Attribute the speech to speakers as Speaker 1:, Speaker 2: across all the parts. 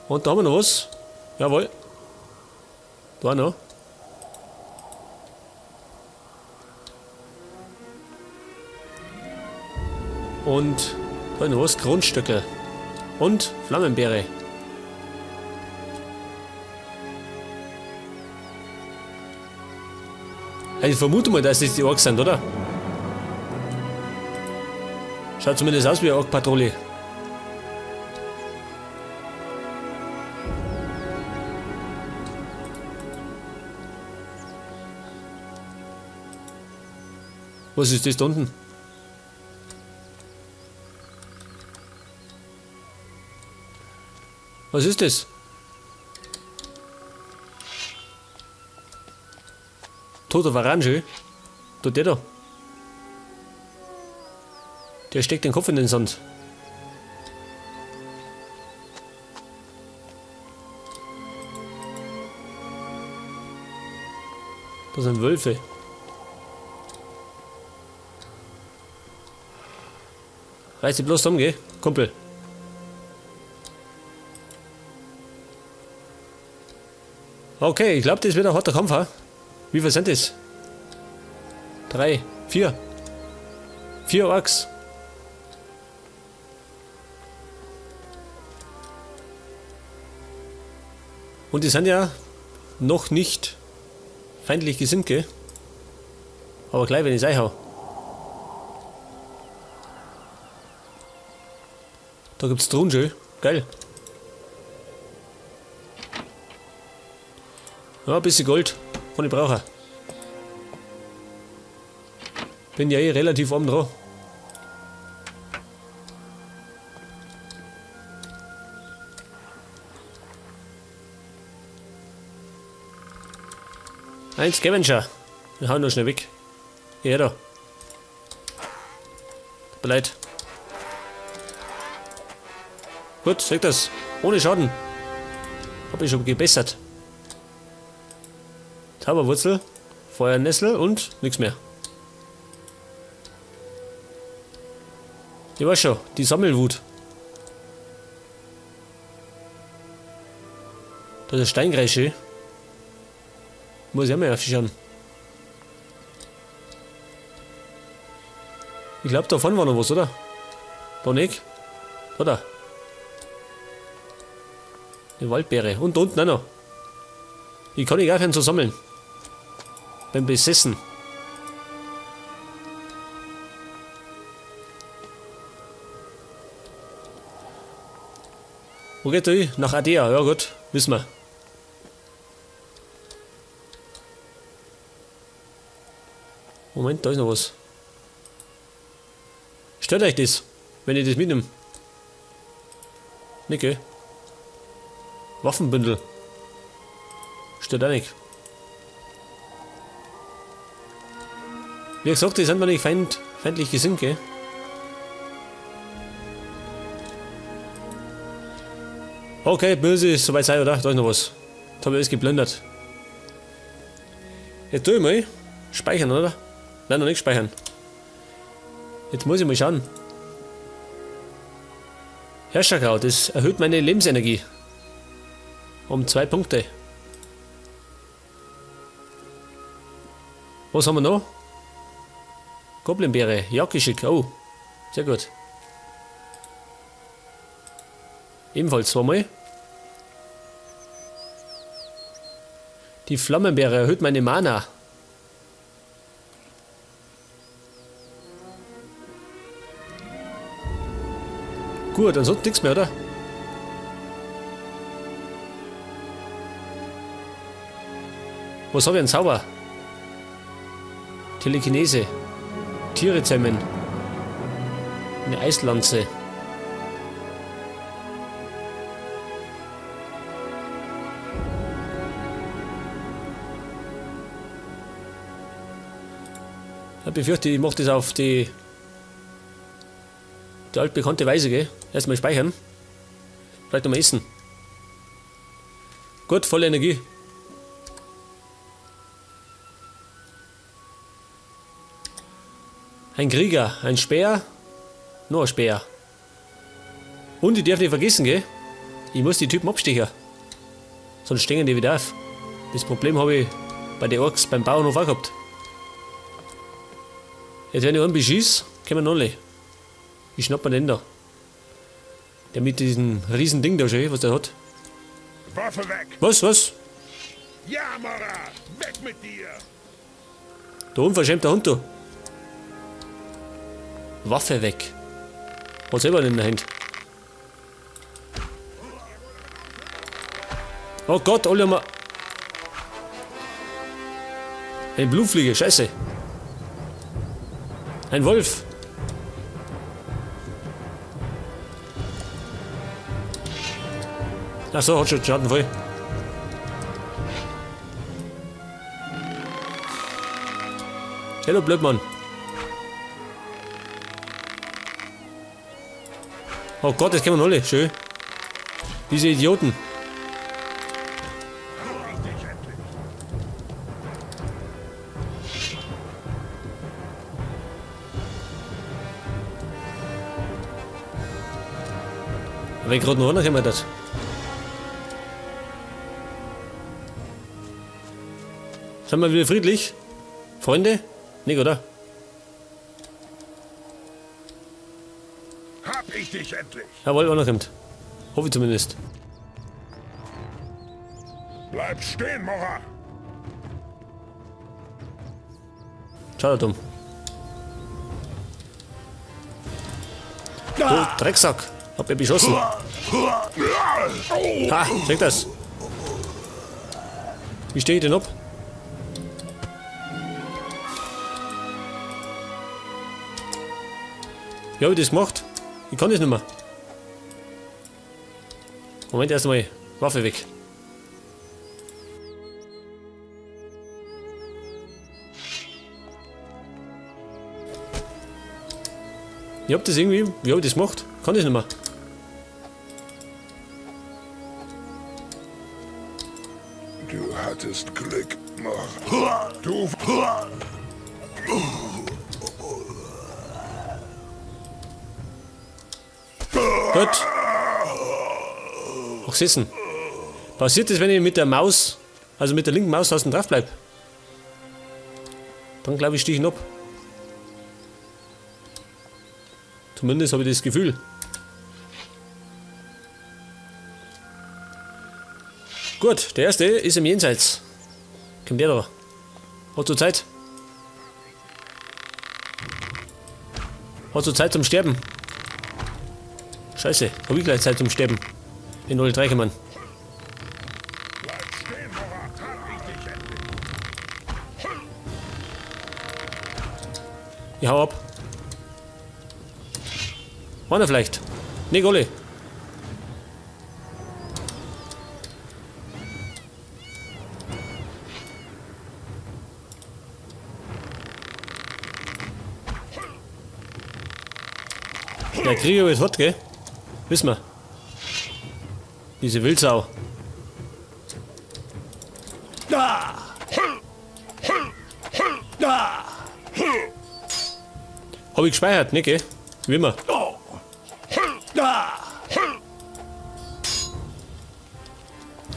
Speaker 1: Und da haben wir noch was. Jawohl. Da auch noch. Und da noch was. Grundstöckel. Und Flammenbeere. Ich vermute mal, dass das die Orks sind, oder? Schaut zumindest aus wie eine Ork-Patrouille. Was ist das da unten? Was ist das? Toter Varange? Da, der da. Der steckt den Kopf in den Sand. Das sind Wölfe. Reiß dich bloß um, gell? Kumpel. Okay, ich glaube, das wird ein harter Kampf, ha? Wie viel sind das? 3, 4. 4 Orks. Und die sind ja noch nicht feindlich gesinnt, gell? Aber gleich, wenn ich's einhau. Da gibt's Truhen schon. Geil. Ja, ein bisschen Gold. Kann ich brauchen. Bin ja eh relativ arm dran. Ein Scavenger. Wir hauen noch schnell weg. Ja, da. Tut mir leid. Gut, sag das. Ohne Schaden. Hab ich schon gebessert. Zauberwurzel, Feuernessel und nix mehr. Ich weiß schon, die Sammelwut. Das ist Steingräsche. Muss ich auch mal aufschauen. Ich glaub, da vorne war noch was, oder? Da nicht? Da, da. Eine Waldbeere. Und da unten auch noch. Ich kann nicht aufhören zu sammeln. Bin besessen. Wo geht der hin? Nach Ardea. Ja gut, wissen wir. Moment, da ist noch was. Stört euch das, wenn ich das mitnehme? Nicht, gell? Waffenbündel. Stört auch nicht. Wie gesagt, die sind mir nicht feindlich gesinnt, gell? Okay, böse ist soweit sein, oder? Da ist noch was. Da hab ich alles geplündert. Jetzt tue ich mal speichern, oder? Nein, noch nicht speichern. Jetzt muss ich mal schauen. Herrscherkraut, das erhöht meine Lebensenergie. Um 2 Punkte. Was haben wir noch? Goblinbeere, Jagdgeschick, oh, sehr gut. Ebenfalls zweimal. Die Flammenbeere erhöht meine Mana. Gut, ansonsten nichts mehr, oder? Was hab ich denn Zauber? Telekinese. Tiere zähmen. Eine Eislanze. Ich befürchte, ich mach das auf die altbekannte Weise, gell? Erstmal speichern. Vielleicht nochmal essen. Gut, volle Energie. Ein Krieger, ein Speer. Nur ein Speer. Und ich darf nicht vergessen, gell? Ich muss die Typen abstechen. Sonst stehen die wieder auf. Das Problem habe ich bei den Orks beim Bauernhof auch gehabt. Jetzt, wenn ich einen beschieße, kommen alle. Ich schnapp mir den da. Der mit diesem riesen Ding da schon, was der hat.
Speaker 2: Waffe weg!
Speaker 1: Was, was?
Speaker 2: Ja, Mara! Weg mit dir!
Speaker 1: Du unverschämter Hund, du. Waffe weg. Hat selber in der Hand. Oh Gott, alle haben eine Blutfliege, scheiße. Ein Wolf. Ach so, hat schon Schaden voll. Hallo Blödmann. Oh Gott, jetzt kommen alle. Schön. Diese Idioten.
Speaker 2: Hab ich dich endlich!
Speaker 1: Wenn gerade noch einer kommen das. Sind wir wieder friedlich? Freunde? Nicht, oder?
Speaker 2: Hab ich dich endlich!
Speaker 1: Jawohl, einer kommt. Hoffe ich zumindest.
Speaker 2: Bleib stehen, Mora!
Speaker 1: Schade dumm. Du Drecksack. Hab ich beschossen. Ha, check das. Wie stehe ich denn ab? Wie habe ich das gemacht? Ich kann das nicht mehr. Moment, erst einmal Waffe weg. Ich hab das irgendwie. Wie hab ich das gemacht? Kann das nicht mehr.
Speaker 2: Du hattest Glück, Mora. Du.
Speaker 1: Gut. Auch sitzen. Passiert das, wenn ich mit der Maus, also mit der linken Maustaste drauf bleib? Dann glaube ich, stehe ich ihn ab. Zumindest habe ich das Gefühl. Gut, der erste ist im Jenseits. Kommt der da? Hat so Zeit? Hat so Zeit zum Sterben? Scheiße, hab ich gleich Zeit zum Sterben. In 03 kommen.
Speaker 2: Bleib stehen, Mora! Hab ich dich endlich!
Speaker 1: Ich hau ab. Einer vielleicht. Nee, Golle. Der Krieger wird hot, gell? Wissen wir. Diese Wildsau. Hab ich gespeichert, ne, gell? Wie immer.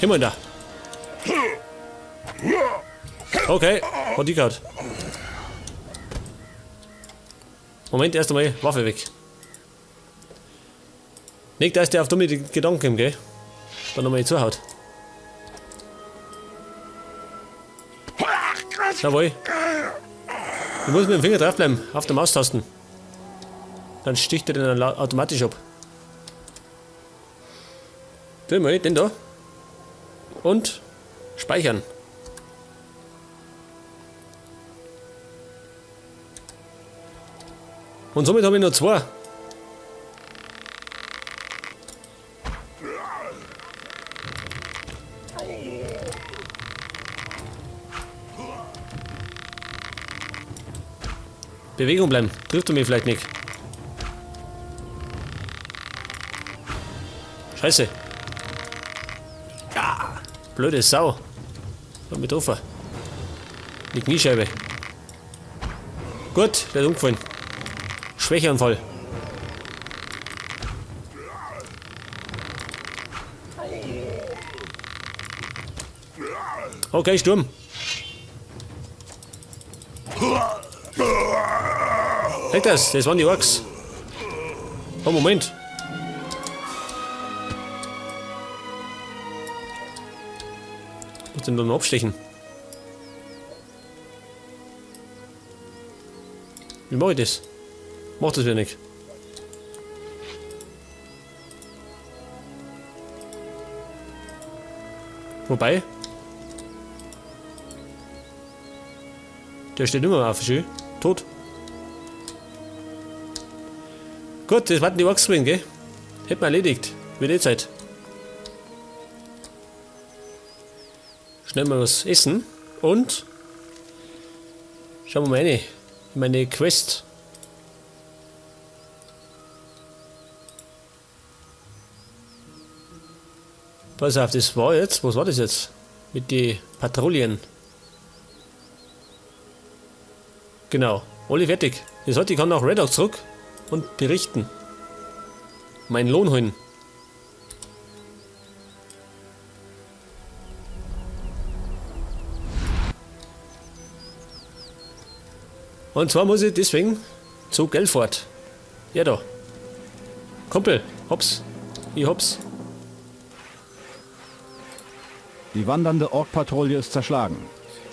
Speaker 1: Komm mal da. Okay, hat die gehabt. Moment, erst einmal Waffe weg. Nicht, dass der auf dumme Gedanken kommt, gell? Dann nochmal zuhaut. Jawohl. Ich muss mit dem Finger draufbleiben, auf der Maustasten. Dann sticht er den dann automatisch ab. Den mal, den da. Und speichern. Und somit habe ich noch zwei. Bewegung bleiben. Trifft er mich vielleicht nicht. Scheiße. Ah, blöde Sau. Hat mich getroffen. Die Kniescheibe. Gut, der ist umgefallen. Schwächeanfall. Okay, Sturm. Seht das? Das waren die Orks. Oh, Moment. Muss den noch abstechen. Wie mache ich das? Mach das wieder nicht. Wobei. Der steht immer auf, schön. Tot. Gut, das warten die Orks gewesen, gell? Hätten wir erledigt. Wird eh Zeit. Schnell mal was essen. Und schauen wir mal rein. In meine Quest. Pass auf, das war jetzt. Was war das jetzt? Mit den Patrouillen. Genau. Alle fertig. Das heißt, ich kann nach Red zurück und berichten. Meinen Lohn holen. Und zwar muss ich deswegen zu Gelford. Ja da. Kumpel, hops. Ich hops.
Speaker 3: Die wandernde Ork-Patrouille ist zerschlagen.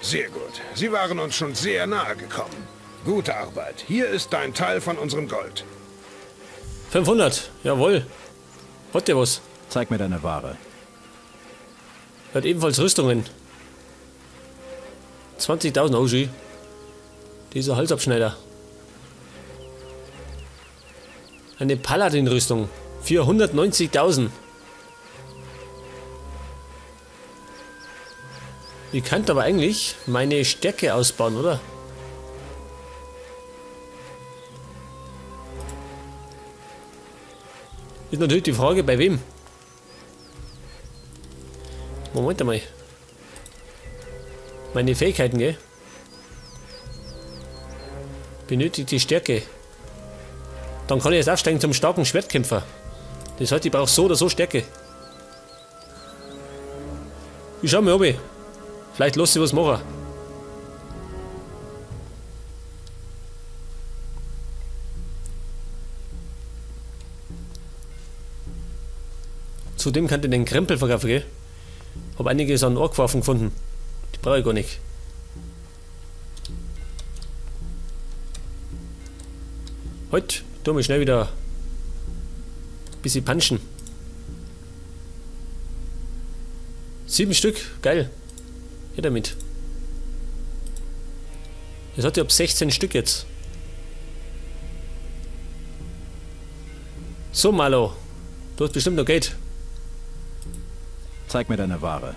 Speaker 2: Sehr gut. Sie waren uns schon sehr nahe gekommen. Gute Arbeit. Hier ist dein Teil von unserem Gold.
Speaker 1: 500, jawohl. Hat der was?
Speaker 3: Zeig mir deine Ware.
Speaker 1: Hat ebenfalls Rüstungen. 20.000, oh schön. Dieser Halsabschneider. Eine Paladin-Rüstung. 490.000. Ich könnte aber eigentlich meine Stärke ausbauen, oder? Ist natürlich die Frage, bei wem? Moment einmal. Meine Fähigkeiten, gell? Benötigt die Stärke. Dann kann ich jetzt aufsteigen zum starken Schwertkämpfer. Das heißt, ich brauche so oder so Stärke. Ich schau mal ob. Vielleicht lässt sich was machen. Zudem kann ich den Krempel verkaufen, gell? Hab einiges an Orkwaffen gefunden. Die brauche ich gar nicht. Heute tun wir schnell wieder ein bisschen punchen. 7 Stück, geil. Her damit. Das hat ja ab 16 Stück jetzt. So, Malo. Du hast bestimmt noch Geld.
Speaker 3: Zeig mir deine Ware.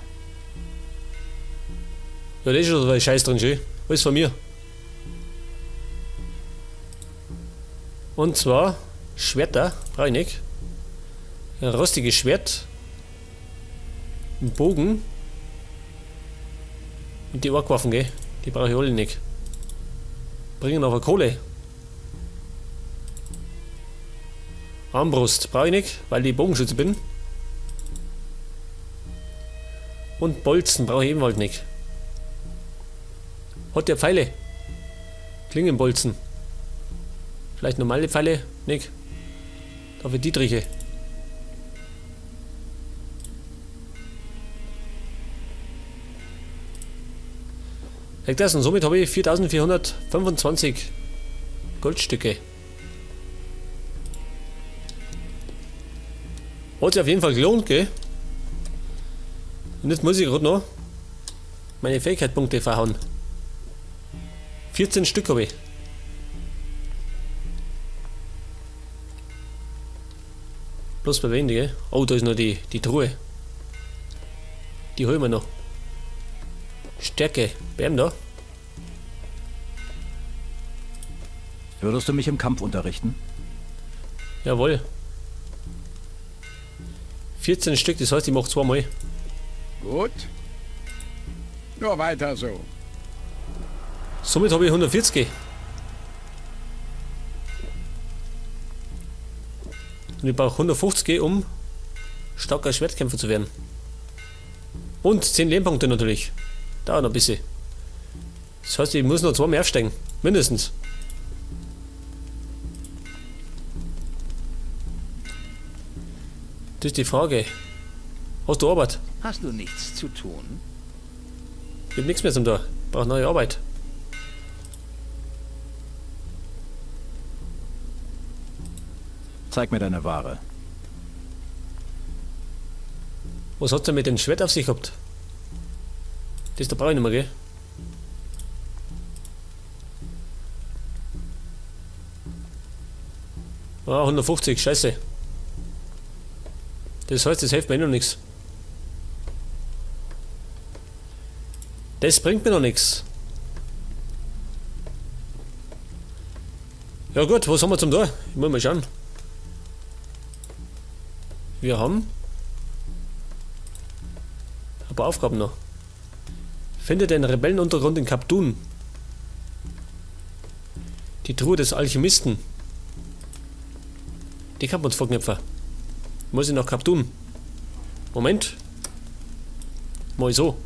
Speaker 1: Ja, da ist schon so ein Scheiß drin, schön. Alles von mir. Und zwar Schwerter, brauche ich nicht. Ein rostiges Schwert. Ein Bogen. Und die Orkwaffen, gell? Die brauche ich alle nicht. Bringen aber Kohle. Armbrust brauche ich nicht, weil ich Bogenschütze bin. Und Bolzen brauche ich ebenfalls nicht. Hat der Pfeile? Klingenbolzen. Vielleicht normale Pfeile? Nicht. Dafür Dietriche. Weg das, und somit habe ich 4425 Goldstücke. Hat sich auf jeden Fall gelohnt, gell? Und jetzt muss ich gerade noch meine Fähigkeitspunkte verhauen. 14 Stück habe ich. Bloß bei wenig, gell? Oh, da ist noch die Truhe. Die holen wir noch. Stärke. Bam da.
Speaker 3: Würdest du mich im Kampf unterrichten?
Speaker 1: Jawohl. 14 Stück, das heißt, ich mach zweimal.
Speaker 4: Gut. Nur weiter so.
Speaker 1: Somit habe ich 140. Und ich brauche 150, um starker Schwertkämpfer zu werden. Und 10 Lebenpunkte natürlich. Dauert noch ein bisschen. Das heißt, ich muss noch 2 mehr aufsteigen. Mindestens. Das ist die Frage. Hast du Arbeit?
Speaker 5: Hast du nichts zu tun?
Speaker 1: Ich hab nichts mehr zum tun. Brauch neue Arbeit.
Speaker 3: Zeig mir deine Ware.
Speaker 1: Was hat's denn mit dem Schwert auf sich gehabt? Das da brauch ich nicht mehr, gell? Ah, 150, scheiße. Das heißt, das hilft mir eh noch nix. Das bringt mir noch nix. Ja gut, was haben wir zum Tor? Ich muss mal schauen. Wir haben ein paar Aufgaben noch. Finde den Rebellenuntergrund in Kaptun. Die Truhe des Alchemisten. Die kann man uns vorknöpfen. Muss ich nach Kaptun. Moment. Mal so.